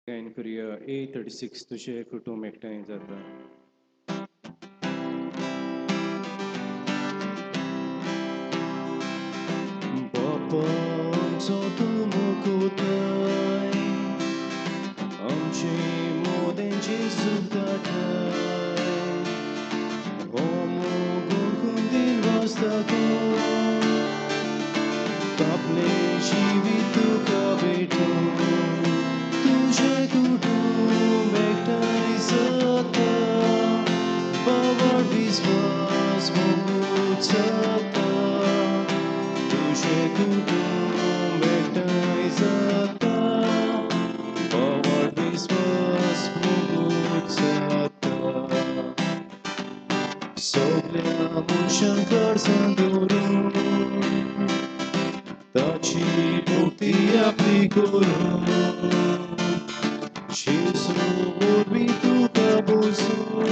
गायन करुया A36 तुजें कुटूंब एकठांय जाता. बापा आमचो तूं मुकुताय, आमचे मोदें जेजू दाटाय, हो मोग कुंदीन वाजता आपले जिवीत तुका भेटूं, तुजें कुटूंब एकठांय जाता, बाबा विस्वास मोगूच जाता, तुजें कुटूंब एकठांय जाता, बाबा विस्वास मोगूच जाता. सगल्या मनशांक गरजां दवरून ताची मुक्ती आपली करून, जेजू वरवीं तुका बसून,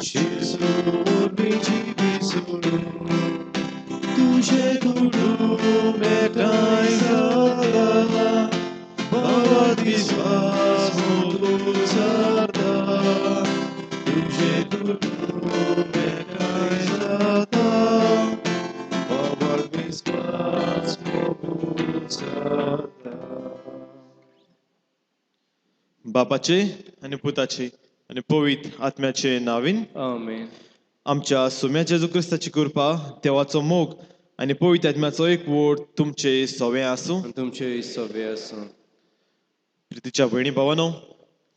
जेजू वरवीं जिवीत सोडून, तुजें कुटूंब एकठांय जाता, बाबा विस्वास मोगूच जाता, तुजें कुटूंब एकठांय जाता, बाबा विस्वास मोगूच जाता. बापाचे आनी पुताचे आनी पवित्र आत्म्याचे नावीन. आमेन. आमच्या सुम्या जेजू क्रिस्ताची कृपा, देवाचो मोग आनी पवित्र आत्म्याचो एकवट तुमचे सवे आसूं. आनी तुमचेय सवे आसूं. प्रितीच्या भयणी भावानो,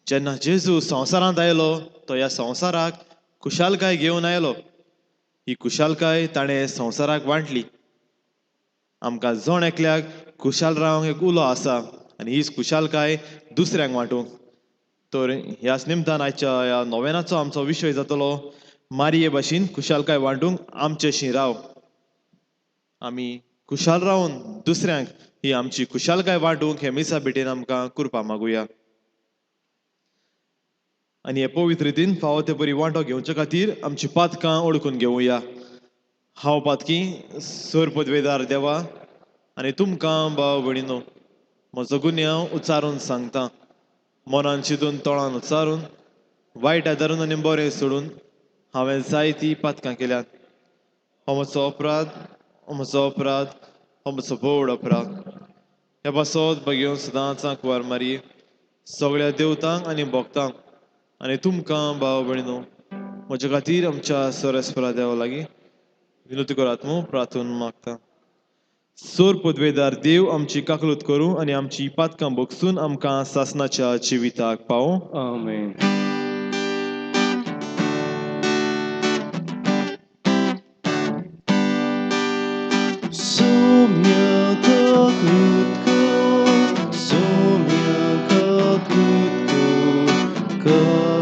जेन्ना जेजू संवसारांत आयलो तो ह्या संवसाराक खुशालकाय घेवन आयलो. ही खुशालकाय ताणें संवसाराक वांटली. आमकां जण एकल्याक खुशाल रावंक एक उलो आसा आनी हीच खुशालकाय दुसऱ्यांक वांटूंक. तर ह्याच निमतान आयच्या ह्या नोवेनाचो आमचो विशय जातलो मारिये भाशेन खुशालकाय वांटूंक आमचेशी राव. आमी खुशाल रावन दुसऱ्यांक ही आमची खुशालकाय वांटूंक हे मिसा भेटेन आमकां कृपा मागुया. आनी हे पवित्र रितीन फावो ते बरी वांटो घेवचे खातीर आमची पातकां ओळखून घेवया. हांव पातकी सर पदवेदार देवा आनी तुमकां भाव भयणीनो म्हजो गुन्यांव उच्चारून सांगता. मनान चिंतून तोंडान उच्चारून वायट आदारून आनी बरें सोडून हांवें जायतीं पातकां केल्यात. हो म्हजो अपराध, हो म्हजो अपराध, हो म्हजो व्हड अपराध. ह्या पासत भगेवन सदांच कुवार मारी सगळ्या देवतांक आनी भक्तांक आनी तुमकां भाव भयणीनो म्हज्या खातीर आमच्या सरस्परा देवा लागीं विनवती करात म्हूण प्रार्थून मागता. सोर पदवेदार देव आमची काकलूत करूं आनी आमची पातकां भोगसून आमकां सासनाच्या जिविताक पावों. आमेन. Soumya kaklutko, soumya kaklutko, kaklutko.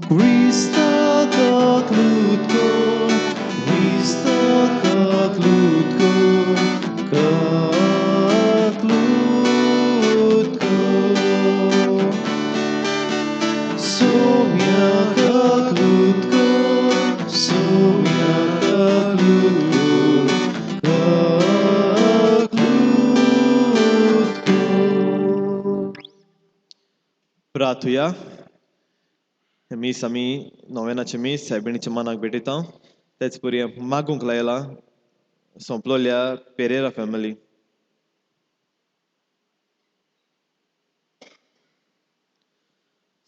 Krista kaklutko, Krista kaklutko, kaklutko. Soumya kaklutko, soumya kaklutko, kaklutko. प्रार्थुया. मीस आमी नोवेनाचें मीस सायबिणीच्या मनाक भेटयता. तेच परी मागूंक लायला सोंपलोल्या पेरेरा फॅमिली.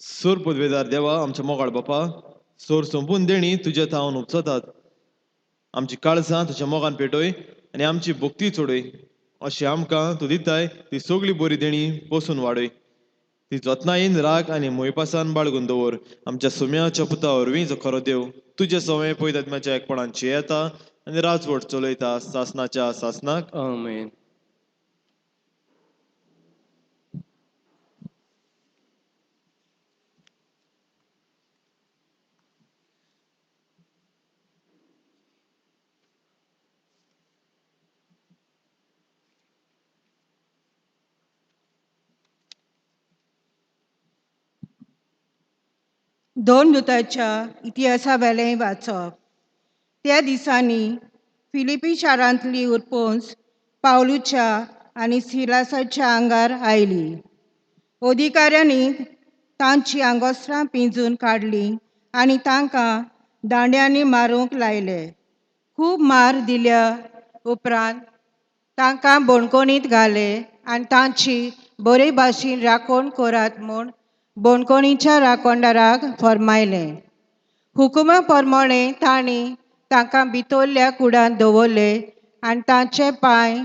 सोर पदवेदार देवा आमच्या मोगाळ बापा, सोर सोंपून देणी तुज्या थावन उपसतात. आमची काळजां तुज्या मोगान पेटय आनी आमची भक्ती चडय. अशें आमकां तूं दिताय ती सगळी बरी देणी पोसून वाडय. ती जतनायेन राग आनी मोयपासान बाळगून दवर. आमच्या सुम्याच्या पुता वरवीं जो खरो देव तुजे सवंय पयत आत्म्याच्या एकपणान येता आनी राजवट चलयता सासनाच्या सासनाक. आमेन. दोन दुताच्या इतिहासा वेलें वाचप. त्या दिसांनी फिलिपी शारांतली उरपोंस पावलूच्या आनी सिलासाच्या आंगार आयली. अधिकाऱ्यांनी तांची आंगोस्त्रां पिंजून काडलीं आनी तांकां दांड्यांनी मारूंक लायले. खूब मार दिल्या उपरांत तांकां बणकोणीत घाले आनी तांची बरे भाशेन राखण करात म्हूण बणकोणीच्या राखणदाराक फर्मायलें. हुकुमा प्रमाणे तांणी तांकां भितरल्या कुडांत दवरले आनी तांचे पांय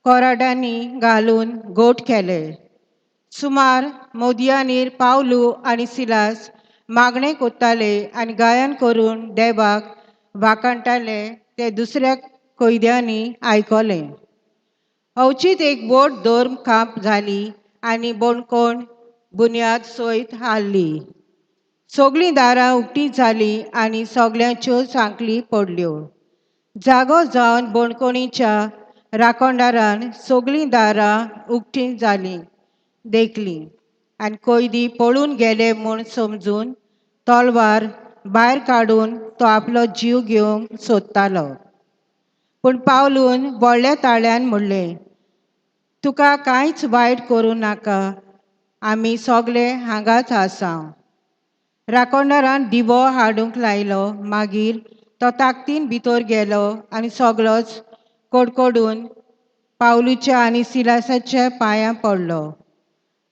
कोराडांनी घालून गोठ केले. सुमार मोदयानीर पावलू आनी सिलास मागणें कोत्ताले आनी गायन करून देवाक वाखाणटाले ते दुसऱ्या कैद्यांनी आयकलें. अवचीत एक व्हड धर्म कांप जाली आनी बणकोण बुन्याद सयत हाल्ली. सगळीं दारां उक्तीं जालीं आनी सगळ्यांच्यो सांखळी पडल्यो. जागो जावन बणकोणीच्या राखणदारान सगळीं दारां उक्तीं जालीं देखलीं आनी कैदी पळून गेले म्हूण समजून तलवार भायर काडून तो आपलो जीव घेवंक सोदतालो. पूण पावलून व्हडल्या ताळ्यान म्हणलें, तुका कांयच वायट करूं नाका, आमी सगळे हांगाच आसा. राखणदारान दिवो हाडूंक लायलो. मागीर तो ताकदीन भितर गेलो आनी सगळोच कडकडून पावलूच्या आनी सिलासाच्या पांयां पडलो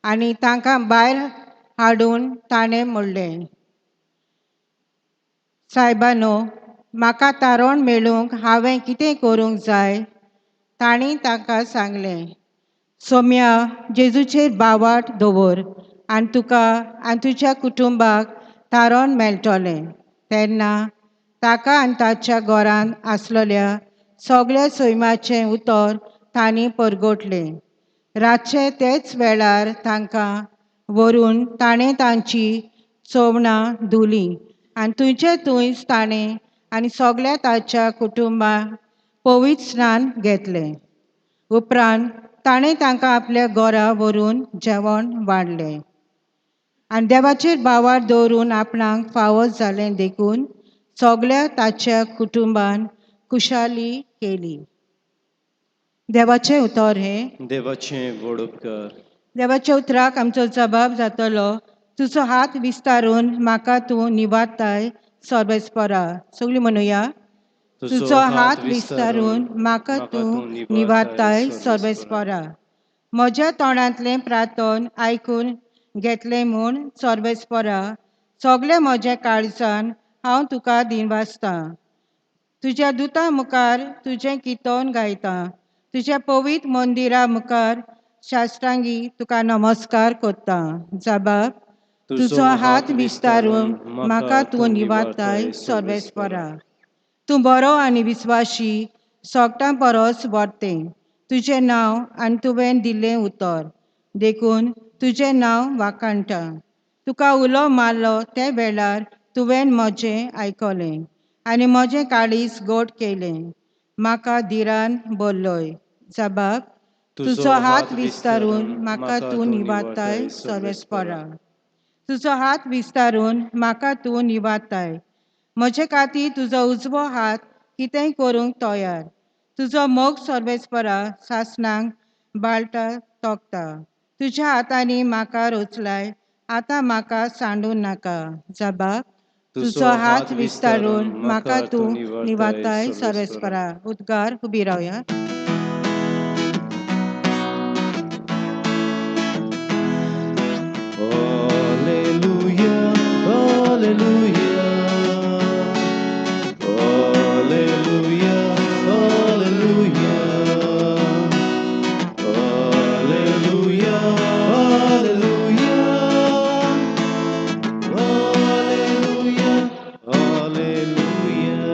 आनी तांकां भायर हाडून ताणें म्हणलें, सायबानो, म्हाका तारण मेळूंक हांवें कितें करूंक जाय? तांणी ताका सांगलें, सोम्या जेजूचेर बावाट दवर आनी तुका आनी तुज्या कुटुंबाक तारण मेळटलें. तेन्ना ताका आनी ताच्या घरांत आसलेल्या सगळ्या सैमाचें उतर तांणी परगटलें. रातचे तेच वेळार तांकां व्हरून ताणें तांची चोवणां धुलीं आनी थंयचे थंयच ताणें आनी सगळ्या ताच्या कुटुंबाक पवित्र स्नान घेतलें. उपरांत ताणें तांकां आपल्या घरा व्हरून जेवण वाडलें आनी देवाचेर भावार दवरून आपणाक फावो जालें देखून सगळ्या ताच्या कुटुंबान खुशाली केली. देवाचें उतर हें. देवाचें व्हड उपकार. देवाच्या उतराक आमचो जबाब जातलो, तुजो हात विस्तारून म्हाका तूं निवारताय सर्वेस्परा. सगळीं म्हणुया, तुजो हात विस्तारून म्हाका तूं निवारताय सर्वेस्परा. म्हज्या तोंडांतलें प्रार्थन आयकून घेतलें म्हूण सर्वेस्परा, सगळें म्हज्या काळजान हांव तुका दिनवासतां. तुज्या दुता मुखार तुजें किर्तन गायतां, तुज्या पवित्र मंदिरा मुखार शास्त्रांगी तुका नमस्कार करतां. जबाब, तुजो हात विस्तारून म्हाका तूं निवारताय सर्वेस्परा. तूं बरो आनी विस्वाशी, सोगटां परस वर्तें तुजें नांव आनी तुवें दिल्लें उतर, देखून तुजें नांव वाखाणटा. तुका उलो मारलो ते वेळार तुवें म्हजें आयकलें आनी म्हजें काळीज गोड केलें, म्हाका धिरान भरलोय. जबाब, तुजो हात विस्तारून म्हाका तूं निवारताय सर्वेस्परा. तुजो हात विस्तारून म्हाका तूं निवारताय. म्हजे खातीर तुजो उजवो हात कितेंय करूंक तयार. तुजो मोग सर्वेस्परा सासणाक बाळटा तोखता. तुज्या हातांनी म्हाका रचलाय, आतां म्हाका सांडूं नाका. जबाब, तुजो हात विस्तारून म्हाका तूं निवारताय सर्वेस्परा. उद्गार. उबी रावया. Alleluia, Alleluia, Alleluia, Alleluia, Alleluia, Alleluia, Alleluia, Alleluia.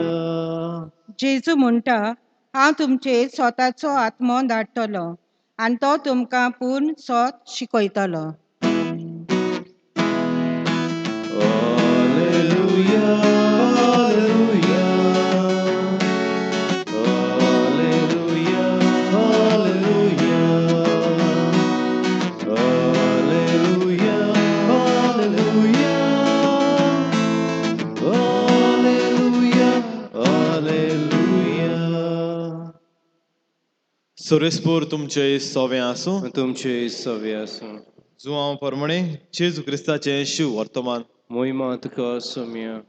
जेजू म्हणटा, हांव तुमचेर स्वताचो आत्मो धाडटलो आनी तो तुमकां पूर्ण सोत शिकयतलो. Alleluia, Alleluia, Alleluia, Alleluia, Alleluia, Alleluia, Alleluia, Alleluia. सर्वेस्पोर तुमचे सोवें आसूं. आनी तुमचे सवे आसूं. जुआंव परमणे जेजू क्रिस्ताचें शिव वर्तमान. मोहिमा तुका सोम्या.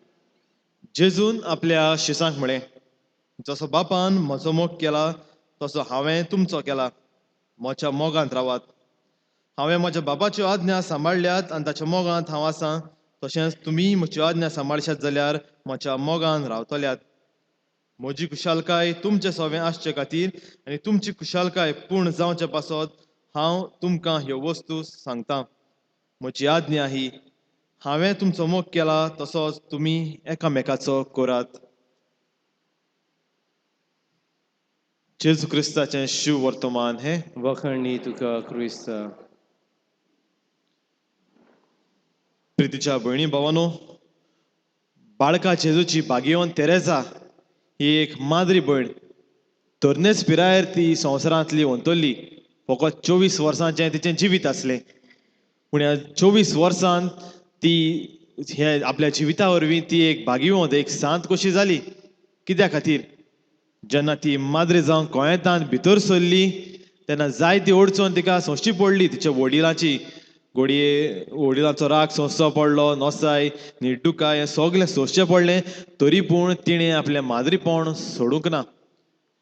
जेजून आपल्या शिसांक म्हळें, जसो बापान म्हजो मोग केला तसो हांवें तुमचो केला. म्हज्या मोगांत रावात. हांवें म्हज्या बापाच्यो आज्ञा सांबाळ्ळ्यात आनी ताच्या मोगांत हांव आसा. तशेंच तुमी म्हज्यो आज्ञा सांबाळशात जाल्यार म्हज्या मोगान रावतल्यात. म्हजी खुशालकाय तुमचे सवें आसचे खातीर आनी तुमची खुशालकाय पूर्ण जावचे पासत हांव तुमकां ह्यो वस्तू सांगता. म्हजी आज्ञा ही, हांवें तुमचो मोग केला तसोच तुमी एकामेकाचो करात. जेजू क्रिस्ताचें शिव वर्तमान हें. वखाणी तुका क्रिस्ता. प्रितीच्या भयणी भावानो, बाळका जेजूची भाग्यवंत तेरेजा ही एक माद्री भयण. तरणेच पिरायेर ती संवसारांतली वंतरली. फकत 24 वर्सांचें तिचें जिवीत आसलें. पूण ह्या 24 वर्सांत ती हे आपल्या जिविता वरवीं ती एक भाग्यवंत, एक सांत कशी जाली. कित्या खातीर? जेन्ना ती माद्री जावन गोंयांत भितर सरली तेन्ना जायती अडचण तिका सोंसची पडली. तिच्या वडिलांची घोडये वडिलांचो राग सोंसचो पडलो, नोसाय निड्डुकाय हें सगळें सोंसचें पडलें. तरी पूण तिणें आपलें माद्रीपण सोडूंक ना.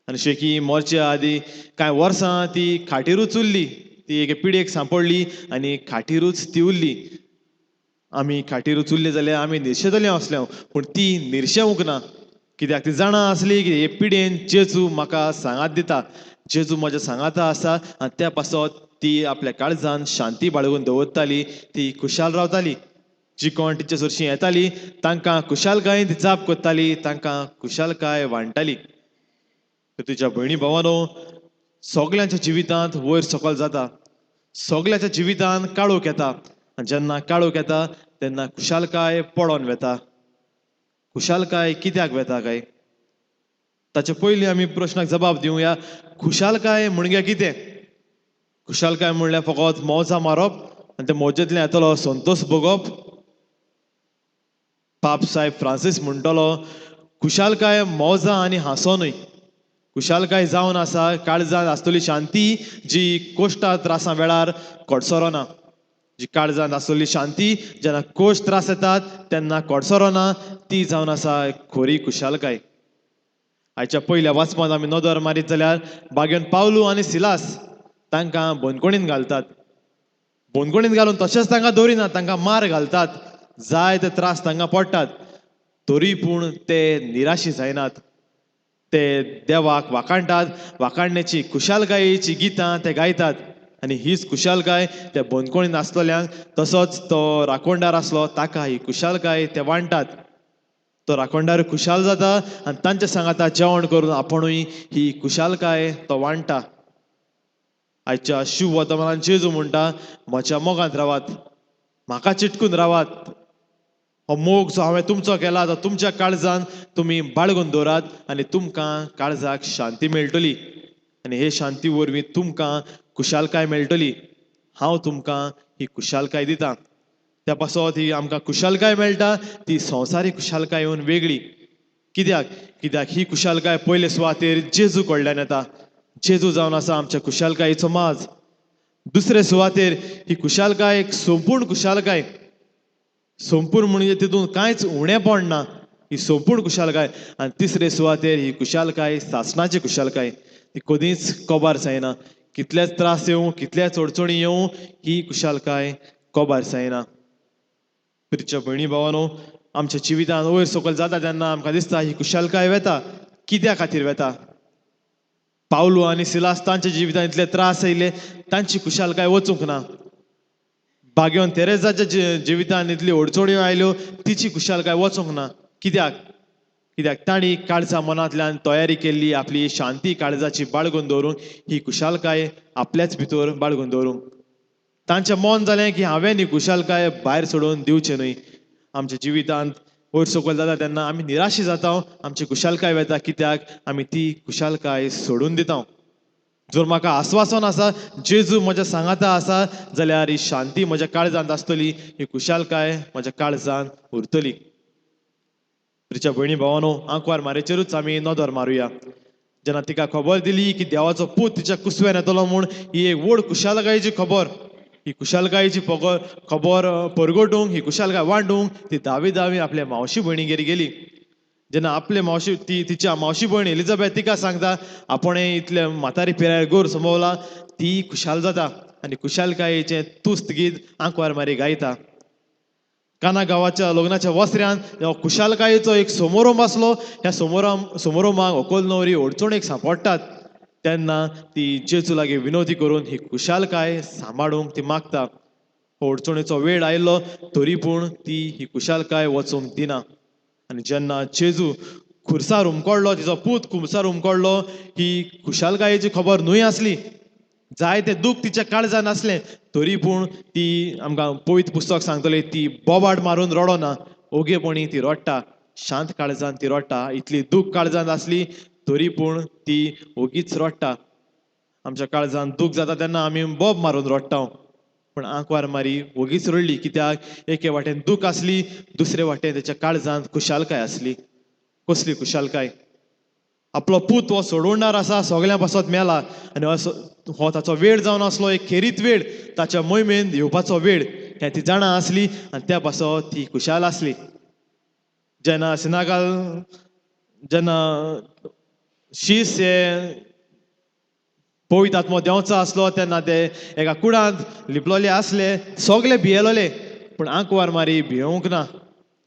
आनी शेकी मरचे आदी कांय वर्सां ती खाटीरूच उरली. ती एके पिडयेक सांपडली आनी खाटीरूच ती उरली. आमी खाटीरूच उरली जाल्यार आमी निर्शेतले आसले, पूण ती निर्शेवंक ना. कित्याक ती जाणा आसली की हे पिडयेन जेजू म्हाका सांगात दिता, जेजू म्हज्या सांगाता आसा. आनी त्या पासत ती आपल्या काळजान शांती बाळगून दवरताली, ती खुशाल रावताली. जी कोण तिचे सरशीं येताली तांकां खुशालकायेन ती जाप करताली, तांकां खुशालकाय वांट्टाली. तर तुज्या भयणी भावानो, सगल्यांच्या जिवितांत वयर सकयल जाता, सगल्यांच्या जिवितांत काळोख येता. आनी जेन्ना काळोख येता तेन्ना खुशालकाय पडोन वेता. खुशालकाय कित्याक वेता काय? ताचे पयलीं आमी प्रश्नाक जबाब दिवया. खुशालकाय म्हणजे कितें? खुशालकाय म्हणल्यार फकत मौजा मारप आनी ते मौजेंतल्यान येतलो संतोश भोगप? पाप साहेब फ्रांसीस म्हणटलो, खुशालकाय मौजा आनी हांसो न्हय. खुशालकाय जावन आसा काळजांत आसतली शांती, जी कोश्टा त्रासां वेळार कोडसरोना. जी काळजांत आसतली शांती जेन्ना कोश त्रास येतात तेन्ना कोडसरोना, ती जावन आसा खोरी खुशालकाय. आयच्या पयल्या वाचपांत आमी नदर मारीत जाल्यार बागेन पावलू आनी सिलास तांकां बंदखणींत घालतात. बंदखणींत घालून तशेंच तांकां दवरिनात, तांकां मार घालतात, जायते त्रास तांकां पडटात. तरी पूण ते निराशी जायनात. ते देवाक वाखाणटात, वाखाणण्याची खुशालकायेची गितां ते गायतात. आनी हीच खुशालकाय त्या बंदखणींत आसलेल्यांक, तसोच तो राखणदार आसलो ताका ही खुशालकाय ते वांट्टात. तो राखणदार खुशाल जाता आनी तांच्या सांगाता जेवण करून आपुणूय ही खुशालकाय तो वांट्टा. आयच्या शिव वर्तमानान जेजू म्हणटा, म्हज्या मोगांत रावात, म्हाका चिटकून रावात. हो मोग जो हांवें तुमचो केला तो तुमच्या काळजान तुमी बाळगून दवरात आनी तुमकां काळजाक शांती मेळटली. आनी हे शांती वरवीं तुमकां खुशालकाय मेळटली. हांव तुमकां ही खुशालकाय दिता. त्या पासत ही आमकां खुशालकाय मेळटा ती संवसारीक खुशालकाय येवन वेगळी. कित्याक? कित्याक ही खुशालकाय पयले सुवातेर जेजू कडल्यान येता. जेजू जावन आसा आमच्या खुशालकायेचो माज. दुसरे सुवातेर ही खुशालकाय एक संपूर्ण खुशालकाय. संपूर्ण म्हणजे तितून कांयच उणेपण ना, ही संपूर्ण खुशालकाय. आनी तिसरे सुवातेर ही खुशालकाय सासणाची खुशालकाय, ती कदींच कबार जायना. कितलेच त्रास येवं, कितलेच अडचणी येवं, ही खुशालकाय कबार जायना. प्रिच्या भयणी भावानो, आमच्या जिवितांत वयर सकयल जाता तेन्ना आमकां दिसता ही खुशालकाय वेता. कित्या खातीर वेता? पावलू आनी सिलास तांच्या जिवितांत इतले त्रास आयले, तांची खुशालकाय वचूंक ना. भाग्यवन तेरेजाच्या जिवितांत इतल्यो अडचण्यो आयल्यो, तिची खुशालकाय वचूंक ना. कित्याक? कित्याक तांणी काळजा मनांतल्यान तयारी केल्ली आपली शांती काळजाची बाळगून दवरूंक, ही खुशालकाय आपल्याच भितर बाळगून दवरूंक. तांचें मन जालें की हांवें ही खुशालकाय भायर सोडून दिवचें न्हय. आमच्या जिवितांत वयर सकयल जाता तेन्ना आमी निराशी जाता, आमची खुशालकाय वेता. कित्याक आमी ती खुशालकाय सोडून दिता. जर म्हाका आस्वासन आसा जेजू म्हज्या सांगाता आसा जाल्यार ही शांती म्हज्या काळजांत आसतली, ही खुशालकाय म्हज्या काळजांत उरतली. प्रिच्या भयणी भावानो, आंकवार मारेचेरूच आमी नदर मारुया. जेन्ना तिका खबर दिली की देवाचो पूत तिच्या कुसव्यान येतलो म्हूण, ही एक व्हड खुशालकायेची खबर. ही खुशालकायेची खबर परगटूंक, ही खुशालकाय वांटूंक ती धावी धावी आपल्या मावशी भयणीगेर गेली. जेन्ना आपले मावशी ती तिच्या मावशी भयण एलिझाबेथ तिका सांगता आपणें इतले म्हातारी पिरायेर गोर संभवला, ती खुशाल जाता आनी खुशालकायेचें तुस्त गीत आंकवार मारी गायता. काना गांवाच्या लग्नाच्या वसऱ्यान जेन्ना खुशालकायेचो एक समारंभ आसलो, ह्या समारंभाक व्हंकल न्हवरी अडचणेक सांपडटात तेन्ना ती जेजू लागीं विनवती करून ही खुशालकाय सांबाळूंक ती मागता. अडचणेचो वेळ आयलो तरी पूण ती ही खुशालकाय वचूंक दिना. आनी जेन्ना जेजू खुरसार हुमकडलो, तिचो पूत खुरसार हुमकडलो, ही खुशालकायेची खबर न्हय आसली. जायते दूख तिच्या काळजान आसलें तरी पूण ती आमकां पवित्र पुस्तक सांगतलें ती बोबाट मारून रडना, ओगेपणी ती रडटा, शांत काळजान ती रडटा. इतली दूख काळजान आसली तरी पूण ती ओगीच रडटा. आमच्या काळजान दूख जाता तेन्ना आमी बोब मारून रडटा, पूण आंकवार मारी ओगीच रडली कित्याक एके वाटेन दूख आसली, दुसरे वाटेन तेच्या काळजांत खुशालकाय आसली. कसली खुशालकाय? आपलो पूत हो सोडवणार आसा, सगळ्यां पासत मेला आनी असो हो ताचो वेळ जावन आसलो, एक खेरीत वेळ, ताच्या मोहिमेन येवपाचो वेळ हें ती जाणा आसली आनी त्या पासत ती खुशाल आसली. जेन्ना सिनागाल जेन्ना शीस हे पवित्र आत्मो देंवचो आसलो तेन्ना ते एका कुडांत लिपलोले आसले, सगळे भियेलोले, पूण आंकवार मारी भियोवंक ना.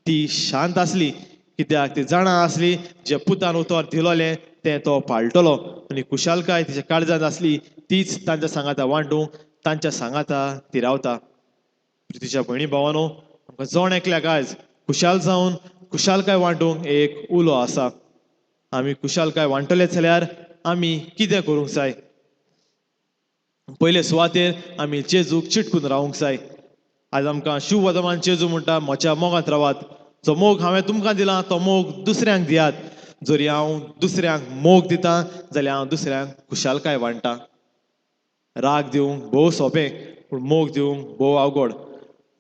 ती शांत आसली कित्याक ती जाणा आसली जे पुतान उतर दिलोलें तें तो पाळटलो आनी खुशालकाय तिच्या काळजांत आसली तीच तांच्या सांगाता वांटूंक, तांच्या सांगाता ती रावता. प्रितीच्या भयणी भावानो, आमकां जण एकल्याक आयज खुशाल जावन खुशालकाय वांटूंक एक उलो आसा. आमी खुशालकाय वांटले जाल्यार आमी कितें करूंक जाय? पयले सुवातेर आमी जेजूक चिटकून रावूंक जाय. आयज आमकां शिववर्धमान जेजू म्हणटा, म्हज्या मोगांत रावात, जो मोग हांवें तुमकां दिला तो मोग दुसऱ्यांक दियात. जरी हांव दुसऱ्यांक मोग दिता जाल्यार हांव दुसऱ्यांक खुशालकाय वांट्टा. राग दिवंक भोव सोंपें पूण मोग दिवंक भोव अवघड.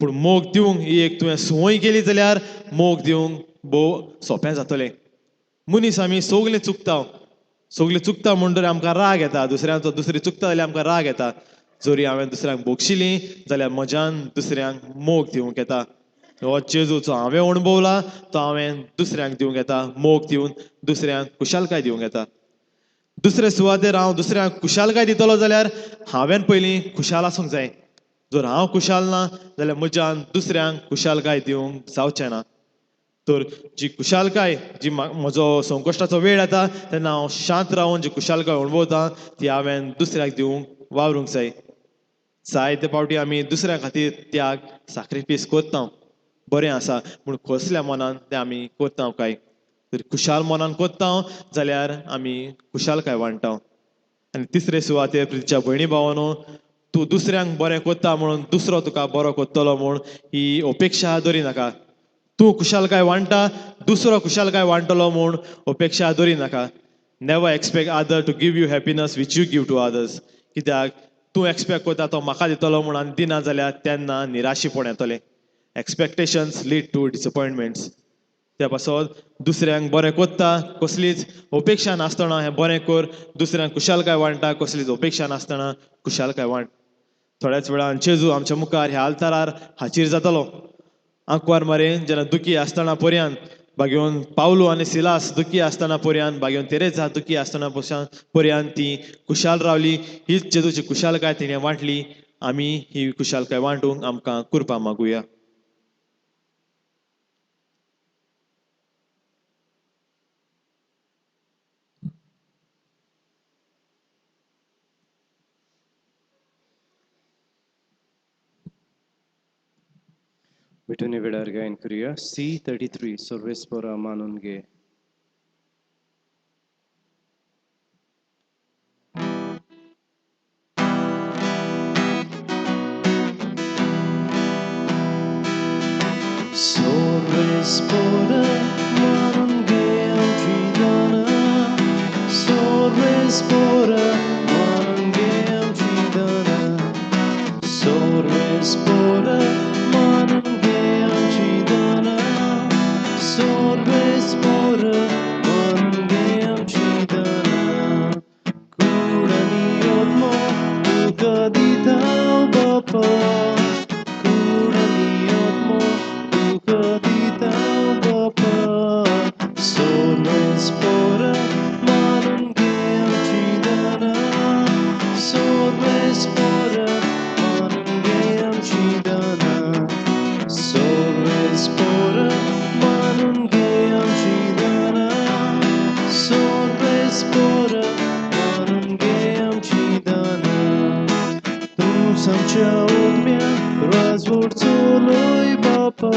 पूण मोग दिवंक ही एक तुवें संवय केली जाल्यार मोग दिवंक भोव सोंपें जातलें. मनीस आमी सगळे चुकता, सगळे चुकता म्हणटकीर आमकां राग येता, दुसऱ्यांचो दुसरी चुकता जाल्यार आमकां राग येता. जरी हांवें दुसऱ्यांक बक्षिली जाल्यार म्हज्यान दुसऱ्यांक मोग दिवंक येता. हो जेजूचो हांवें अणभवला तो हांवें दुसऱ्यांक दिवंक येता, मोग दिवन दुसऱ्यांक खुशालकाय दिवंक येता. दुसरे सुवातेर हांव दुसऱ्यांक खुशालकाय दितलो जाल्यार हांवें पयलीं खुशाल आसूंक जाय. जर हांव खुशाल ना जाल्यार म्हज्यान दुसऱ्यांक खुशालकाय दिवंक जावचें ना. तर जी खुशालकाय जी म्हजो संकश्टाचो वेळ येता तेन्ना हांव शांत रावन जी खुशालकाय अणभवता ती हांवें दुसऱ्याक दिवंक वावरूंक जाय. जायते फावटी आमी दुसऱ्या खातीर त्याग साक्रिफीस करता, बरें आसा, पूण कसल्या मनान तें आमी करता काय? तर खुशाल मनान करता जाल्यार आमी खुशालकाय वांट्टा. आनी तिसरे सुवातेर प्रितीच्या भयणी भावानो, तूं दुसऱ्यांक बरें करता म्हणून दुसरो तुका बरो करतलो म्हूण ही अपेक्षा दवरी नाका. तूं खुशालकाय वांट्टा, दुसरो खुशालकाय वांटलो म्हूण अपेक्षा दवरी नाका. Never expect other to give you happiness which you give to others. कित्याक तूं एक्सपेक्ट करता तो म्हाका दितलो म्हूण आनी दिना जाल्यार तेन्ना निराशीपण येतलें. Expectations lead to disappointments. त्या पासत दुसऱ्यांक बरें करता कसलीच अपेक्षा नासतना हें बरें कर, दुसऱ्यांक खुशालकाय वांट्टा कसलीच अपेक्षा नासतना खुशालकाय वांट. थोड्याच वेळान जेजू आमच्या मुखार ह्या आल्तारार हाजीर जातलो. आंकवार मरेन जेन्ना दुखी आसतना पर्यान बागेवन पावलू आनी सिलास दुखी आसतना पर्यान बागेवन तेरेजा दुखी आसतना पर्यान ती खुशाल रावली. हीच जेजूची खुशालकाय तिणें वांटली. आमी ही खुशालकाय वांटूंक आमकां कृपा मागुया. भेटून वेळार गायन करूया C33 सर्वेस्परा मानून घे. सर्वेस्परा मानून घे आमची दानां, सर्वेस्परा मानून घे आमची दानां, सर्वेस्परा मानून घे आमची दानां, सर्वेस्परा मानून घे आमची दानां. कूड आनी आत्मो तुका दिता बापा. सर्वेस्पोरा मानून घे आमची दानां. सर्वेस्पोरा मानून घे आमची दानां. सर्वेस्पोरा मानून घे आमची दानां. सर्वेस्पोरा मानून घे आमची दानां. तूं आमच्या आत्म्या राजवट चलय बापा.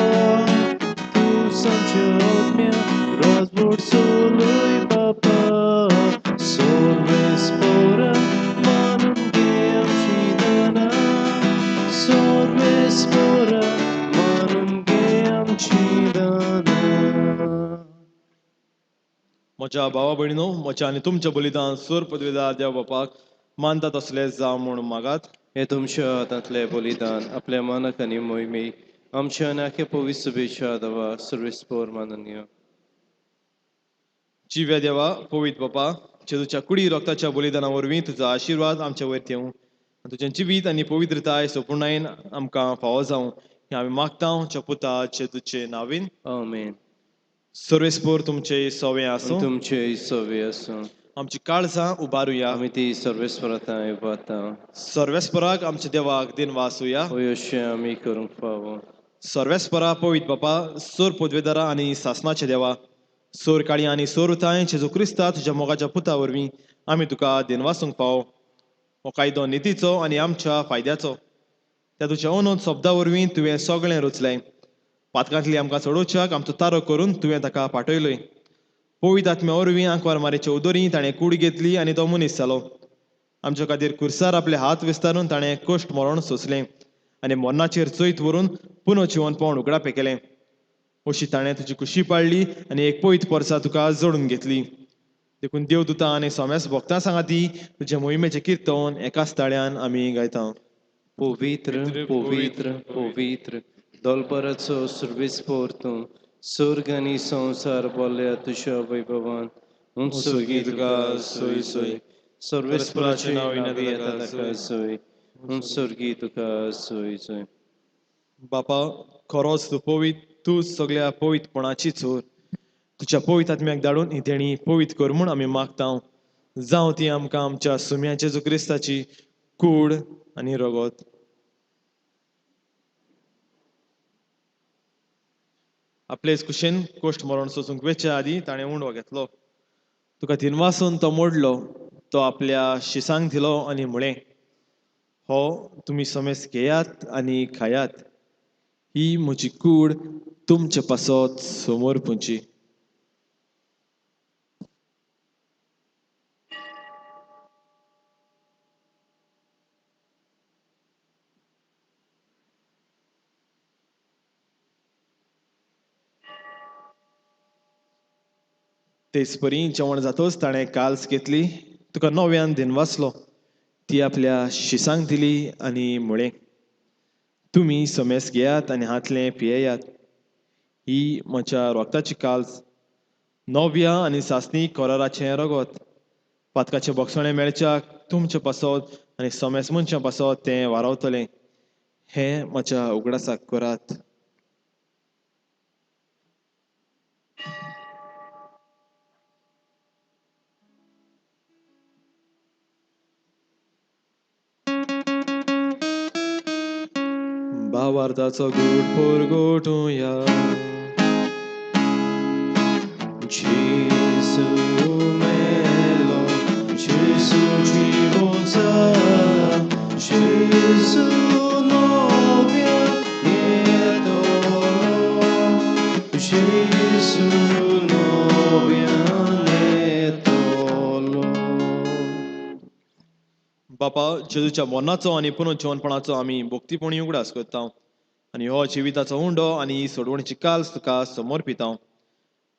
तूं आमच्या आत्म्या राजवट चलय बापा. सर्वेस्पोरा मानून घे आमची दानां. सर्वेस्पोरा मानून घे आमची दानां. म्हज्या भावा भयणीनो, म्हज्या आनी तुमच्या बलिदान सोर पदवेदार देव बापाक मानता तसले जावं म्हूण मागात. हे तुमच्या हातांतले बलिदान आपल्या मानक आनी मोहिमे आमच्या आनी आख्या पवित्र सभेच्या देवा सर्वेस्पोर माननीय. जिव्या देवा, पवित्र बापा, जेजूच्या कुडी रक्ताच्या बलिदाना वरवीं तुजो आशिर्वाद आमच्या वयर येवं आनी तुजें जिवीत आनी पवित्रताय सोपुर्णायेन आमकां फावो जावं, हें आमी मागता तुज्या पुता जेजूचे नांवीन. आमेन. सर्वेस्पोर तुमचे सवे आसूं. तुमचे सवे आसूं. आमची काळजां उबारुया. आमी ती सर्वेस्परांत उबारता. सर्वेस्पराक आमच्या देवाक दिनवासुया. अशें आमी करूंक फावो. सर्वेस्परा, पवित्र बापा, सोर पदवेदारा आनी सासनाचे देवा, सोर काळी आनी सोर उताय जेजू क्रिस्ता तुज्या मोगाच्या पुता वरवीं आमी तुका दिनवासूंक पावो. हो कायदो नितीचो आनी आमच्या फायद्याचो. त्या तुज्या अनोद शब्दा वरवीं तुवें सगळें रचलें. पातकांतली आमकां सोडोवच्याक आमचो तारो करून तुवें ताका पाठयलोय. पवित्र आत्म्या वरवीं आंकवार मारीचे उदोरी ताणें कूड घेतली आनी तो मनीस जालो. आमच्या खातीर खुर्सार आपले हात विस्तारून ताणें कश्ट मरण सोंसलें आनी मरणाचेर चैत व्हरून पुनः जिवनपण उगडापें केलें. अशी ताणें तुजी कुशी पाळ्ळी आनी एक पवित्र पोरसा तुका जोडून घेतली. देखून देवदुतां आनी सोम्यास भक्तां सांगाती तुज्या मोहिमेचें किर्तन एकाच ताळ्यान आमी गायता. पवित्र, पवित्र, पवित्र दलबराचो सर्वेस्पोर तूं. स्वर्ग आनी संवसार बोल्ल्या तुज्या वैभवान. उंच तुका सोय सोय. सर्वेस्पराचें नांव येता ताका सोय. उंच तुका सोय सोय. बापा, खरोच तूं पवित्र, तूं सगळ्या पवित्रपणाची चोर. तुज्या पवित्र आत्म्याक धाडून ही देणी पवित्र कर म्हूण आमी मागता. जावं ती आमकां आमच्या सुम्या जेजू क्रिस्ताची कूड आनी रगत. आपलेच कुशेन कोश्ट मरण सोसूंक वेच्या आदीं ताणें उंडो घेतलो. तुका दिनवासून तो मोडलो. तो आपल्या शिसांक दिलो आनी म्हळें, हो तुमी समेस घेयात आनी खायात. ही म्हजी कूड तुमचे पासत समोर पुंची. तेच परी जेवण जातच ताणें काल्स घेतली. तुका नव्यान दिनवासलो. ती आपल्या शिसांक दिली आनी म्हळें, तुमी समेस घेयात आनी हातलें पियेयात. ही म्हज्या रोगताची काल्स, नव्या आनी सासणी कराराचें रगत. पातकाचें बोगसणें मेळच्याक तुमचे पासत आनी समेस मनशां पासत तें वारावतलें. हें म्हज्या उगडासाक करात. भावार्थाचो गूट परगटुया. जेजू मेलो, जेजू जिवो जाला, जेजू नव्यान येतलो, जेजू नव्यान येतलो. बापा, जेजूच्या मरणाचो आनी पुनर्जिवनपणाचो आमी भक्तीपणी उगडास करता आनी हो जिविताचो उंडो आनी ही सोडवणीची काल्स तुका समर्पिता.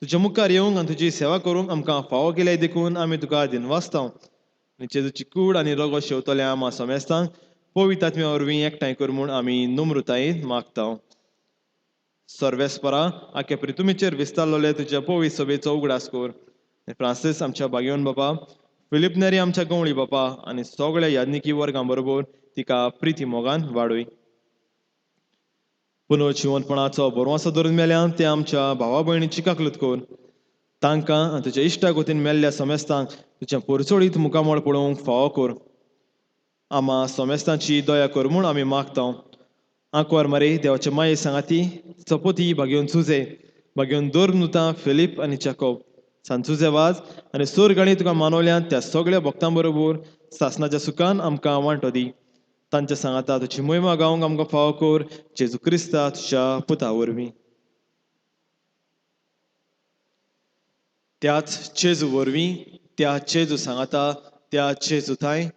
तुज्या मुखार येवंक आनी तुजी सेवा करूंक आमकां फावो केल्या देखून आमी तुका दिनवासता. आनी जेजूची कूड आनी रगत शेवतल्या आमा समेस्तांक पवित्र आत्म्या वरवीं एकठांय कर म्हूण आमी नम्रतायेन मागता. सर्वेस्परा, आख्या प्रितुमीचेर विस्तारलेले तुज्या पवित्र सभेचो उगडास कर. फ्रांसीस आमच्या भाग्यवन बापा, फिलीप नेरी आमच्या गवळी बापा आनी सगळ्या याज्ञिकी वर्गां बरोबर तिका प्रिती मोगान वाडय. पुनर्जिवनपणाचो बरवासो धरून मेल्या ते आमच्या भावा भयणीची काकलूत कर. तांकां आनी तुज्या इश्टा गोतीन मेल्ल्या समेस्तांक तुज्या पोरचोडीत मुखामळ पळोवंक फावो कर. आमा समेस्तांची दया कर म्हूण आमी मागता. आंकवार मरे देवाचे माये सांगाती चपोती भागेवन सुजे भागेवन दोर फिलीप आनी जॅकोब सांचुजे वाज आनी सोर गाणी तुका मानवल्यात त्या सगळ्या भक्तां बरोबर सासनाच्या सुखान आमकां वांटो दी. तांच्या सांगाता तुजी मोहिमा गावंक आमकां फावो कर जेजू क्रिस्ता तुज्या पुता वरवीं. त्याच जेजू वरवीं, त्या जेजू सांगाता, त्या जेजू थांय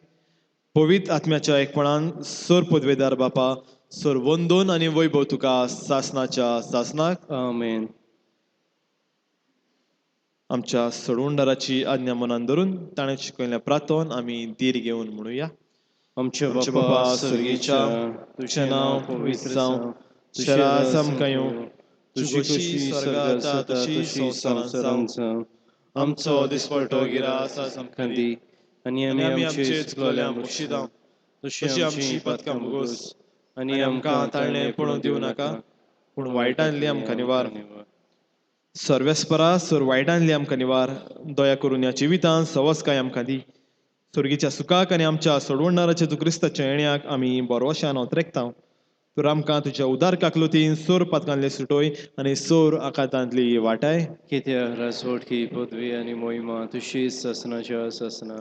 पवित्र आत्म्याच्या एकपणान सोर पदवेदार बापा सोर वंदोन आनी वैभव तुका सासनाच्या सासनाक. आमेन. आमच्या सोडवणदाराची आज्ञा मनान धरून ताणें शिकयल्ल्या प्रार्थन आमी धीर घेवन म्हणुया. आमच्या आमच्या बापा बापा स्वर्गीच्या, तुजें नांव पवित्र जावं, तुजें राज आमकां येवं, तुजी खुशी स्वर्गात जाता तशी संवसारांत जावं. आमचो दिसपट्टो गिरास आज आमकां दी दी आनी आनी आमी आमी आमचे आमचे चुकलोल्या चुकलोल्यांक बक्षिदां बक्षिदां तशी तशी आमची आमची पथकां पथकां भोगोस भोगोस आनी आनी आमकां आमकां ताळणें ताळणें पडूं पडूं दिवं दिवं नाका, नाका, पूण पूण वायटांतली आमकां निवार. निवार. सर्वेस्परा सोर वायटांतली आमकां निवार. दया करून ह्या जिवितांत सवसकाय आमकां दी. स्वर्गीच्या सुखाक आनी आमच्या सोडवणदाराच्या जेजू क्रिस्ताच्या येण्याक आमी बरवशान ओतरेकता. तर आमकां तुज्या उदार काकलुतीन सोर पातकांतली सुटोय आनी सोर आकांतांतली वाटाय. कित्याक राजवटकी पदवी आनी मोहिमा तुशी सासनाच्या सासना.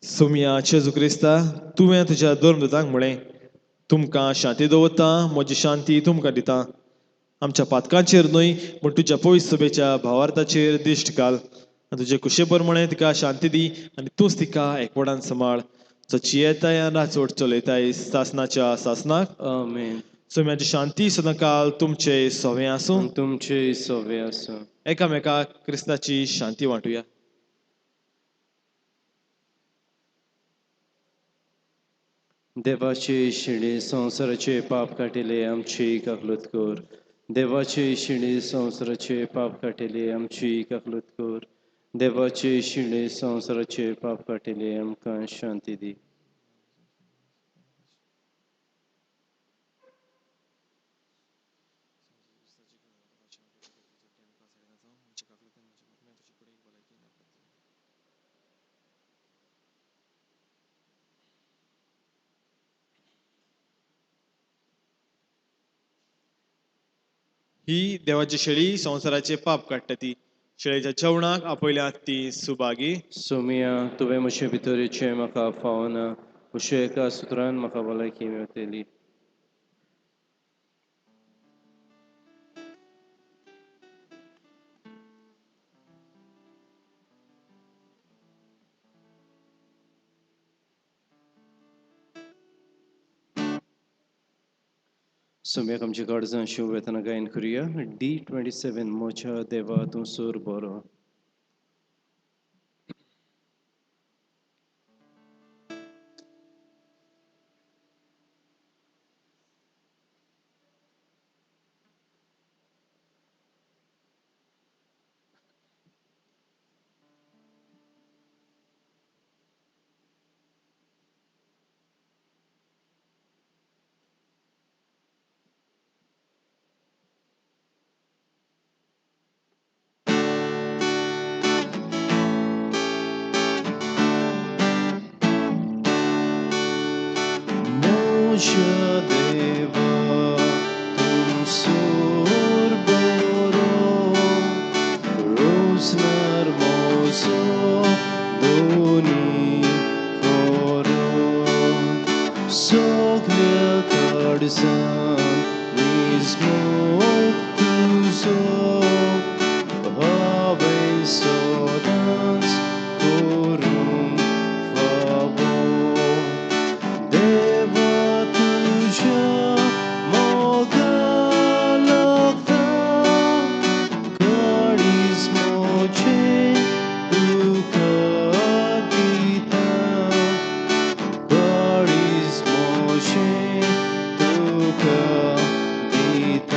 सोमया जेजू क्रिस्ता, तुवें तुज्या धर्मदूतांक म्हळें, तुमकां शांती दवरता, म्हजी शांती तुमकां दिता. आमच्या पातकांचेर न्हय पूण तुज्या पयस सभेच्या भावार्थाचेर दिश्ट घाल आनी तुजे कुशे प्रमाणे तिका शांती दी आनी तूंच तिका एकवटान सांबाळ, जो जियेताय आनी राजवट चलयताय सासनाच्या सासनाक. आमेन. सोम्याची शांती सदांकाल तुमचे सवें आसूं. आनी तुमचे सवे आसूं. एकामेकाक क्रिस्ताची शांती वांटुया. देवाचे शिणे संवसाराचे पाप काटिले आमची काकलूत कर. देवाचे शिणे संवसाराचे पाप काटिले आमची काकलूत कर. देवाचे शिणे संवसाराचे पाप काटिले आमकां शांती दी. ही देवाची शेळी संवसाराचे पाप काडटा ती शेळेच्या जेवणाक आपयल्यात ती सुभागी. सोमिया, तुवें म्हजे भितर येचें म्हाका फावना, म्हज्या एका सुत्रान म्हाका भलायकी मेवतली. सोम्याक आमची काळजां शिव वेतना गायन करुया. D27 म्हज्या देवा तूं सूर बरो. म्हज्या देवा तूं सूर बरो, रोजनार म्हजो दोनी खरो, सगल्या काळजान निजमोग तुजो हांवें सदांच करूंक फावो. देवा तुज्या मोगा लागता, काळीज म्हजें तुका दिता, काळीज म्हजें तुका दिता.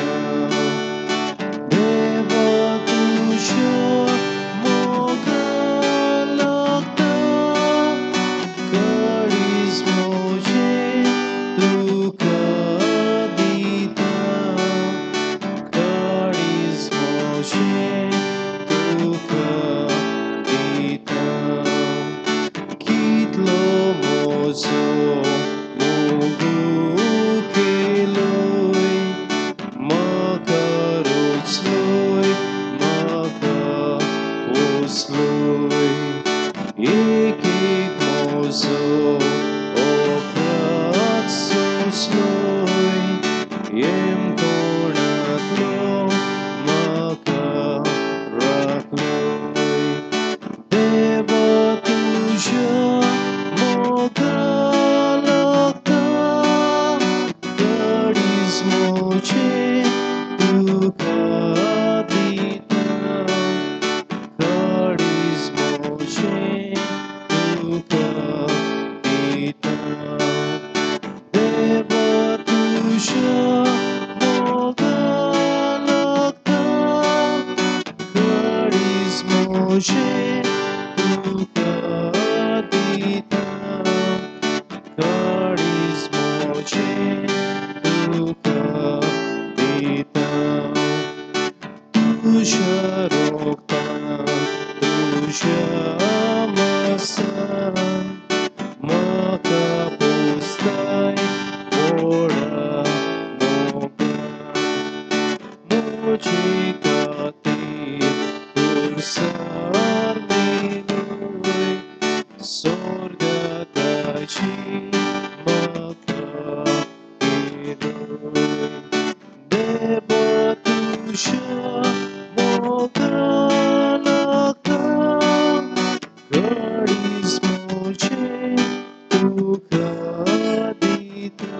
राखलोय, येमकोणांतलो म्हाका राखलोय. देवा तुज्या मोगा लागता, काळीज म्हजें तुका दिता, काळीज म्हजें तुका दिता. देवा तुज्या मोगा लागता, काळीज म्हजें तुका दिता, काळीज म्हजें तुका दिता. तुज्या रोगतान, तुज्या मासान म्हाका पोसताय व्हडा मोगान. म्हजे खातीर खुर्सार मेलोय, स्वर्गाची म्हाका केलोय. देवा तुज्या मोगा लागता, काळीज म्हजें तुका दिता,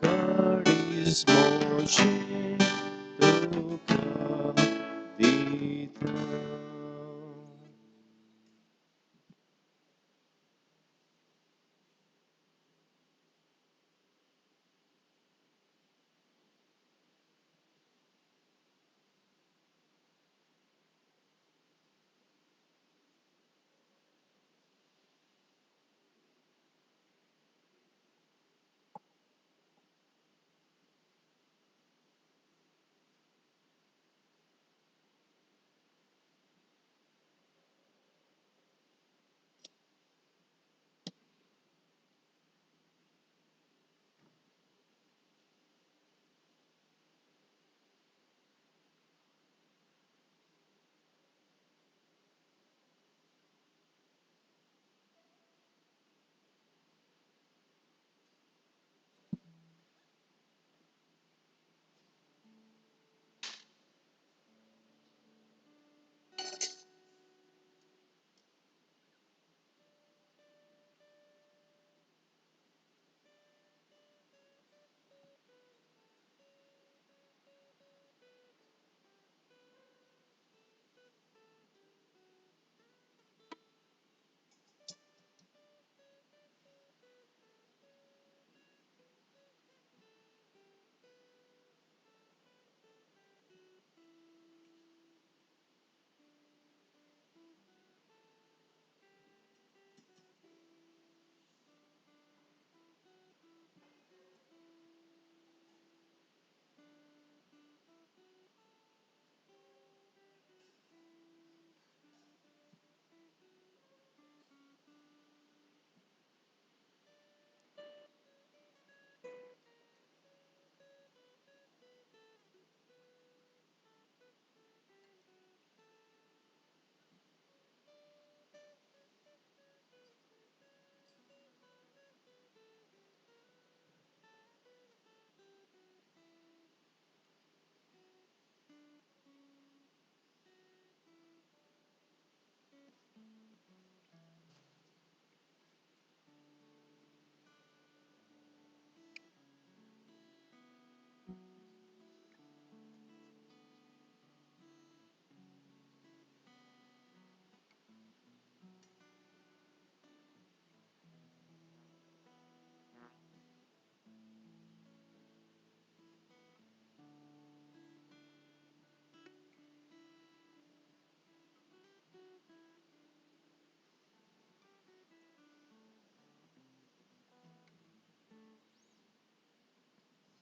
काळीज म्हजें तुका दिता.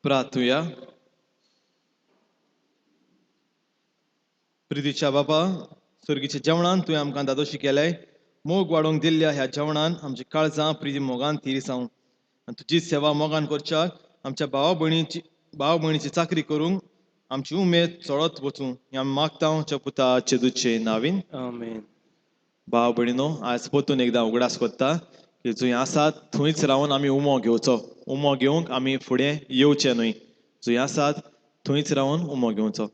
प्रार्थुया. प्रितीच्या बापा, सर्गीच्या जेवणान तुवें आमकां दादोशी केलें. मोग वाडोवंक दिल्ल्या ह्या जेवणान आमची काळजां प्रिती मोगान थिरसावं आनी तुजी सेवा मोगान करच्याक, आमच्या भाव भयणीची चाकरी करूंक आमची उमेद चडत वचूं. हें आमी मागता आमच्या पुता जेजूचे नांवीन. आमेन. भाव भयणीनो, आयज परतून एकदां उगडास करता की जंय आसात थंयच रावन आमी उमो घेवचो. उमो घेवंक आमी फुडें येवचें न्हय. जंय आसात थंयच रावन उमो घेवचो.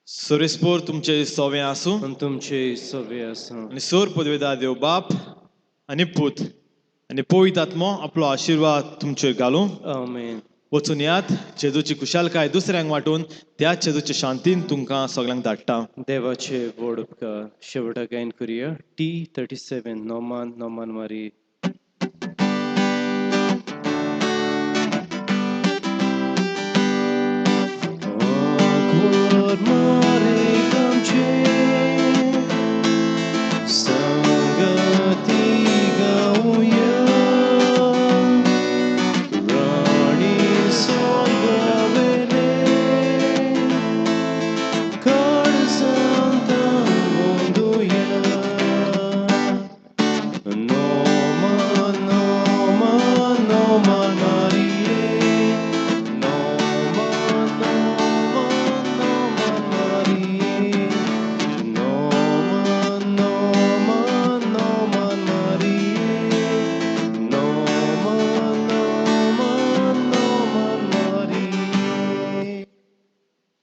सोरेस्पोर तुमचे सोवे आसूं आनी तुमचे सवे आसूं. आनी सोर पदवेदार देव बाप आनी पूत आनी पवित्र आत्मो आपलो आशिर्वाद तुमचेर घालूं. आमेन. वचून यात, जेजूची खुशालकाय दुसऱ्यांक वांटून त्या जेजूच्या शांतीन तुमकां सगल्यांक धाडटा. देवाचे व्हड उपकार. शेवटाक गायन करुया T 37 Norman Norman मारी.